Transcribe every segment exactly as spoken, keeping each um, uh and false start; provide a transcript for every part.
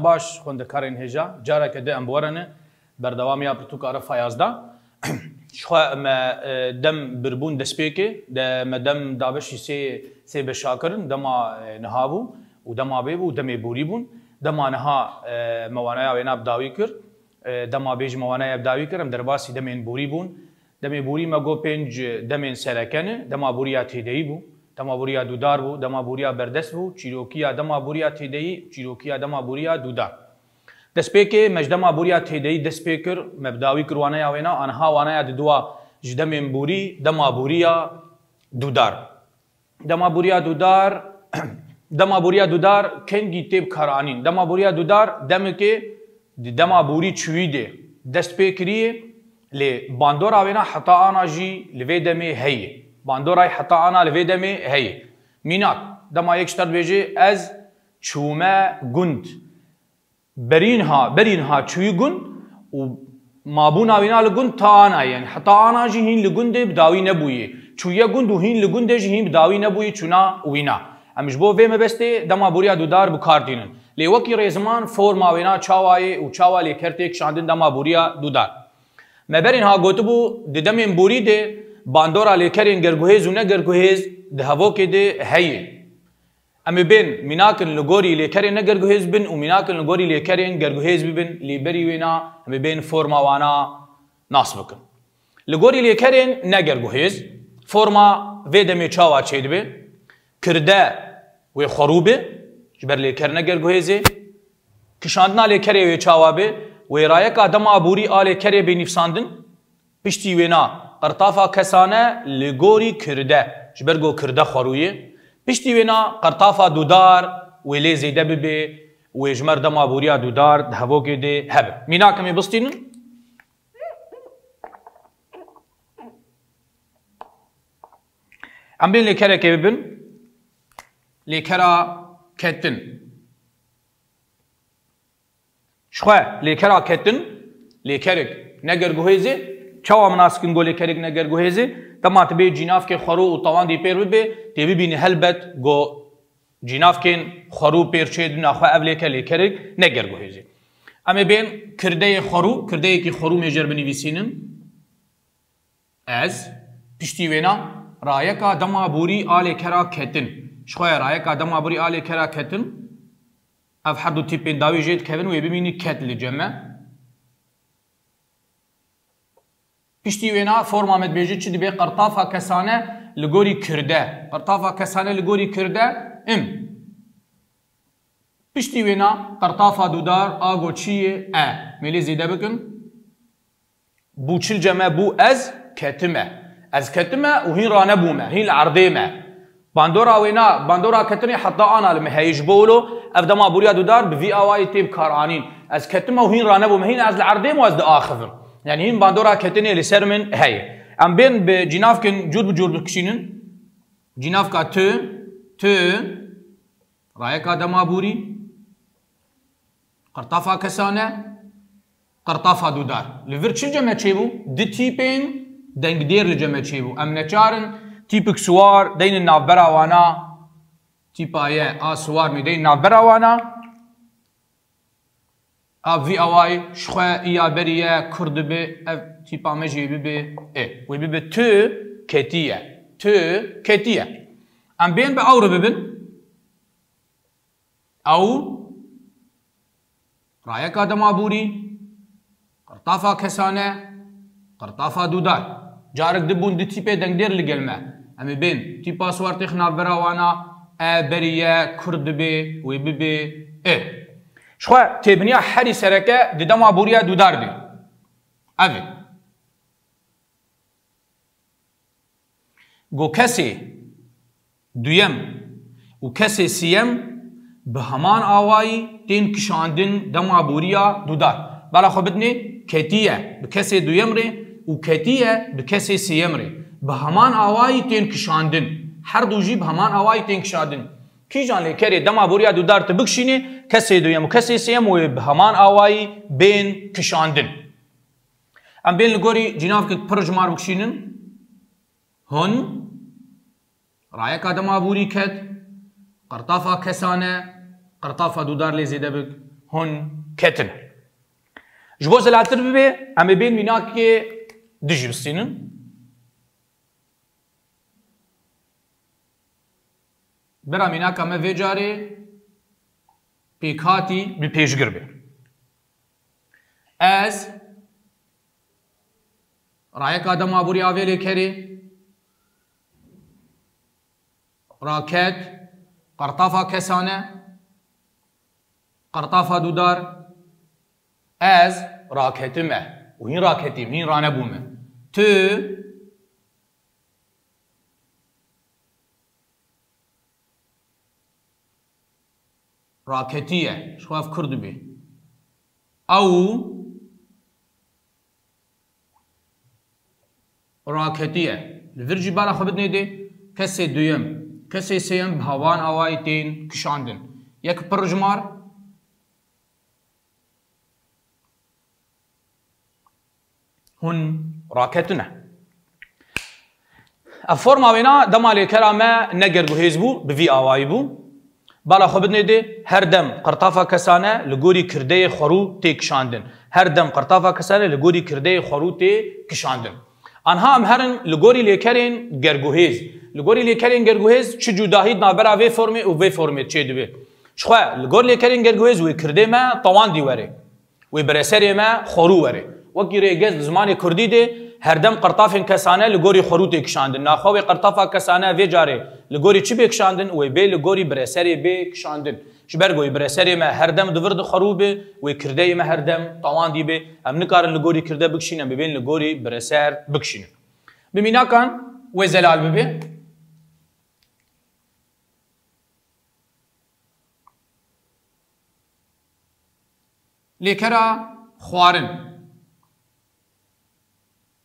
Baş, xwendekarên hêja, careke din em bi we re ne, berdewamiya pirtûka Refa yazdeh. Ji xwe me, e, dem birbûn destpêkê, de me dem da beşî sê, sê beşa kirin, dema, e, niha bû û dema bê bû û demê borî bûn. Dema niha, e, me wanaya wêna bi dawî kir, e, dema bê jî me wanaya bi dawî kir, em derbasî demên borî bûn. Demê borî me got pênc demên sereke ne, dema boriya têdeyî bû, dema boriya dûdar bû, dema boriya berdest bû, çîrokiya dema boriya têdeyî, çîrokiya dema boriya dûdar. Destpêkê me ji dema boriya têdeyî dest pê kir, me bi dawî kir waneya wêna, aniha waneya diduwa ji demên borî, dema boriya dûdar. Dema boriya dûdar, dema boriya dûdar kengî tê bikaranîn? Dema boriya dûdar demekê di dema borî çûyî de dest pê kirî, lê bandora wêna heta ana jî li vê demê heye. Bandorayê heta ana li vê demê heye. Mînak, dema yek ji te dibêje, ez çûme gund. Berî niha, berî niha çûyî gund û mabûna wîna li gund ta ana, yani heta ana jî hîn li gundê bi dawî nebûyê. Çûye gund û hîn li gundê jî hîn bi dawî nebûyê çûna wîna. Em ji bo vê mebestê dema boriya dûdar bi kar tînin. Lê wekî rêziman forma wêna çawa ye û çawa lêker tê kişandin dema boriya dûdar. Me berî niha gotibû, di demên borî de bandora lêkerên gerguhêz û negerguhêz di hevokê de heye. Em ê bên mînakin li gorî lêkerên negerguhêz bin û mînakin li gorî lêkerên gerguhêz bibin, lê berî wêna em ê bên forma wana nas bikin. Li gorî lêkerên negerguhêz, forma vê demê çawa çêdibe? Kirde wê xwerû be, ji ber lêker negerguhêz e. Kişandina lêkerê wê çawa be? Wê rayeka dema borî a lêkerê bê nivîsandin. Piştî wêna qirtafa kesane li gorî kirde, ji ber ku kirde xwerû ye. Piştî wêna qirtafa dûdar wê lê zêde bibe, wê ji mer dema boriya dûdar di hevokê de hebe. Mînak em ê bistînin. Em bên lêkerekê bibin. Lêkera ketin. Ji xwe lêkera ketin, lêkerek negerguhêz e. Çawa min nas dikin ku lêkerek negerguhêz e? Dema tu bê cînavkê xwerû û tewandî pêr bibe, tê bibînî helbet ku cînavkên xwerû pêr çêdibin, a xwe ev lêke lêkerek negerguhêz e. Em ê bên kirdeyê xwerû, kirdeyekî xwerû mêjer binivîsînin. Ez, piştî wêna, rayeka dema borî a lêkera ketin. Ji xwe ye rayeka dema borî a lêkera ketin. Ev her du tîpên dawî jê dikevin, wê bimînî ket li cem me. Piştî wêna forma me dibêje çi dibe? Qirtafa kesane li gorî kirde. Qirtafa kesane li gorî kirde, im. Piştî wêna qirtafa dûdar a go çi ye? E. Mêlê zêde bikin. Bû çil ceme bû ez ketime. Ez ketime û hîn ranebûme, hîn li erdê me. Bandora wêna, bandora ketinê heta ana li me heye ji bo wilo, ev dema bûriya dûdar bi vî awayî tê bikaranîn. Ez ketime û hîn ranebûme, hîn ez li erdê me û ez diaxivim. Yani hîn bandora ketinê li ser min heye. Em bên bi cînavkin cûr bi cûr bikişînin. Cînavka tu, tu, rayeka dema bûrî, qirtafa kesane, qirtafa dûdar. Li vir çi li cem me çêbû? Di tîpên dengdêr li cem me çêbû. Em neçarin tîpik siwar deynin navbera wana. Tîpa ye a siwar mê deynin navbera wana. A vî awayî ji xwe iya berî ye, kur dibe, ev tîpa me jî bibe e. Wê bibe tu ketiye. Tu ketiye. Em bên bi ew re bibin. Ew rayeka dema bûrî, qirtafa kesane, qirtafa dûdar. Carek dibûn du tîpê dengdêr li gel me. Em ê bên tîpa siwar têx navbera wana, e berî ye, kur dibe, wê bibe e. Ji xwe têbiniya herî sereke di dema bûriya dûdar be. Ev e. Go kesê duyem û kesê siyem bi heman awayî tên kişandin dema bûriya dûdar. Bala xwe bidinê, ketiye bi kesê duyem rê û ketiye bi kesê siyem rê. Bi heman awayî tên kişandin. Her du jî bi heman awayî tên kişandin. Kîjan lêkerê dema bûriya dûdar tu bikişînê, kesê duyem û kesê siyem wê bi heman awayî bên kişandin. Em bên li gorî cînavkek pir ji mar bikişînin. Hûn, rayeka dema bûrî ket, qirtafa kesane, qirtafa dûdar lê zêde bik, Hûn ketin. Ji bo zelaltir bibe, em ê bên mînakê du jî bistînin. Bira mînaka me vê carê pêkhatî bi pêşgir be. Ez rayeka dema borî a vê lêkerê raket, qertafa kesane, qertafa dûdar, ez raketime û hîn raketîm, hîn ranebûme. Tu raketiye, ji xwe ev kur dibê. Ew raketiye. Li vir jî bala xwe bidinê dê kesê duyem, kesê sêyem bi hevan awayî tên kişandin. Yek pir jimar, hûn raketine. Ev forma wêna dema lêkera me ne gerguhêz bû, bi vî awayî bû. Bala xwe bidinê dê, her dem qirtafa kesane li gorî kirdeyê xwerû tê kişandin. Her dem qirtafa kesane li gorî kirdeyê xwerû tê kişandin. Anha em herin li gorî lêkerên gerguhêz. Li gorî lêkerên gerguhêz çi cudahî di navbera vê formê û vê formê çêdibe? Ji xwe, li gor lêkerên gerguhêz wê kirdê me tewandî were. Wê bireserê me xwerû were. Wekî rêgez bi zimanê kurdî de her dem qirtafên kesane li gorî xwerû tê kişandin. Naxwe wê qirtafa kesane vê carê li gorî çi bê kişandin? Wê bê li gorî bireserê bê kişandin. Ji ber ku wê bireserê me her dem di vir de xwerû be, wê kirdeyê me her dem tewandî be. Em nikarin li gorî kirde bikişînin, em ê bên li gorî bireser bikişînin. Bi mînakan wê zelal bibe. Lêkera xwarin.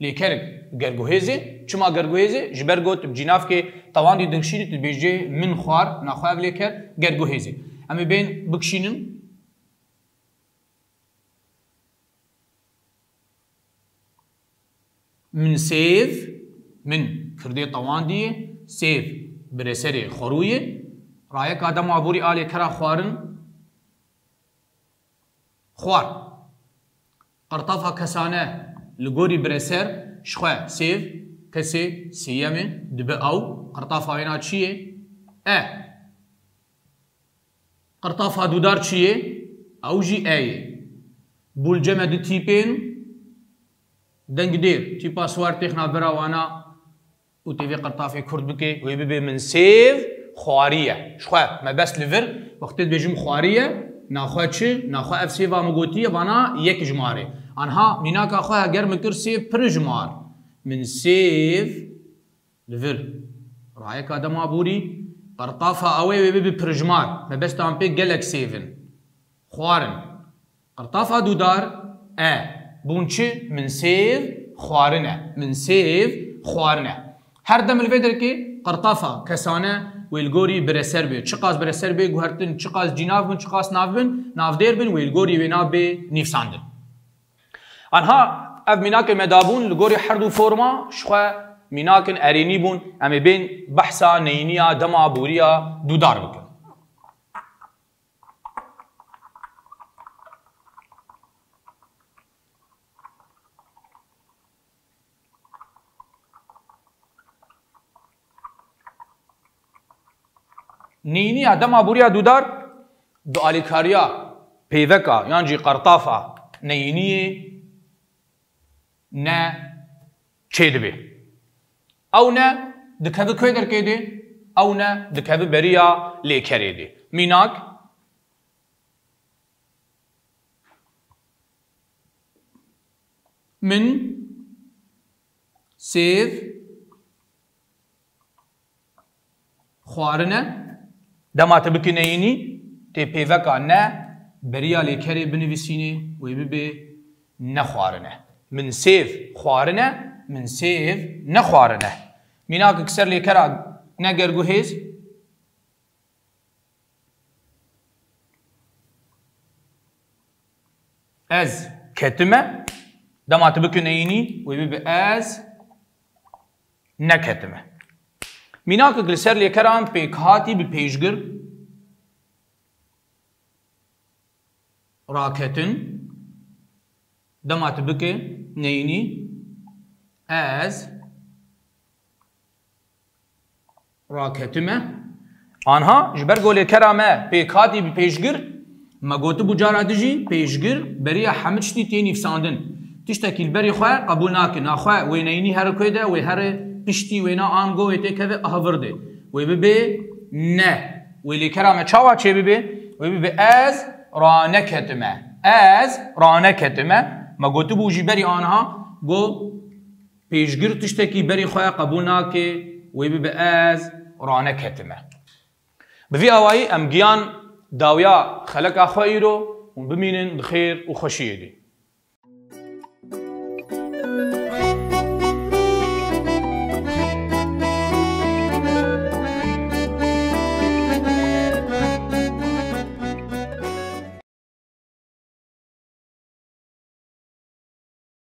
Lêker gerguhêzê. Çima gerguhêzê? Ji ber got bi cînavkê tewandî dikişînî, tu dibêjê min xwar, naxwe ev lêker gerguhêzê. Em ê bên bikişînin. Min sêv, min kirdê tewandî ye, sêv bireserê xwerû ye. Rayeka dema borî a lêkera xwarin, xwar. Qirtafa kesane li gorî bireser, ji xwe sêv, kesê sêyemê dibe ew. Qirtafa wêna çi ye? E. Qirtafa dûdar çi ye? Ew jî e ye. Bûlce me du tîpên dengdêr, tîpa siwar têxna bera wana û tê vê qirtafê kurt bike, wê bibe min sêv xwariye. Ji xwe mebest li vir, wextê dibêjim xwariye, naxwe çi? Naxwe ev sêva min gotiye, vana yek jimar e. Anha mînaka xwe heger min kir sêv pir jimar. Min sêv Li vir rayeka dema borî, qirtafa ewê wê bibe pirjimar. Mebesta min pê gelek sêv in. Xwarin. Qirtafa dûdar, e. Bûn çi? Min sêv xwarine. Min sêv xwarine. Her dem li vê derkê qirtafa kesane wê li gorî bireser bê. Çiqas bireser bê guhertin, çiqas cînav bin, çiqas nav bin, navdêr bin, wê li gorî wê nabê nivîsandin. Anha ev mînakê me dabûn li gorî her du forma ji xwe mînakin erênî bûn. Em ê bên behsa neyîniya dema bûriya dûdar bikin. Neyîniya dema bûriya dûdar, di alîkariya pêveka yan jî qertafa neyîniyê ne çêdibe. Ew ne dikeve kê derkê de, ew ne dikeve beriya lêkerê de. Mînak, min sêv xwarine. Dema tu bikî neyînî, tê pêveka ne beriya lêkerê binivîsînê, wê bibe nexwarine. Min sêv xwarine, min sêv nexwarine. Mînakek ser lêkera ne gerguhêz. Ez ketime. Dema tu bikî neyînî, wê bibe ez neketime. Mînakek li ser lêkeran pêkhatî bi pêşgir. raketin. Dema tu bike neyînî, ez raketime. Anha ji ber ku lêkera me pêk hatî bi pêşgir, me gotibû cara dijî pêşgir beriya hemû tiştî tê nivîsandin. Tiştekî li berî xwe qebûl nake. Naxwe wê neyînî here ku de, wê here piştî wêna ango wê têkeve ahvirdê. Wê bibe ne. Wê lêkera me çawa çê bibe? Wê bibe ez raneketime. Ez raneketime. Me gotibû jî berî anha ku pêşgir tiştekî berî xwe qebûl nake, wê bibe ez raneketime. Bi vî awayî em giyan dawiya xeleka xwe îro hûn bimînin di xêr û xweşiyê de.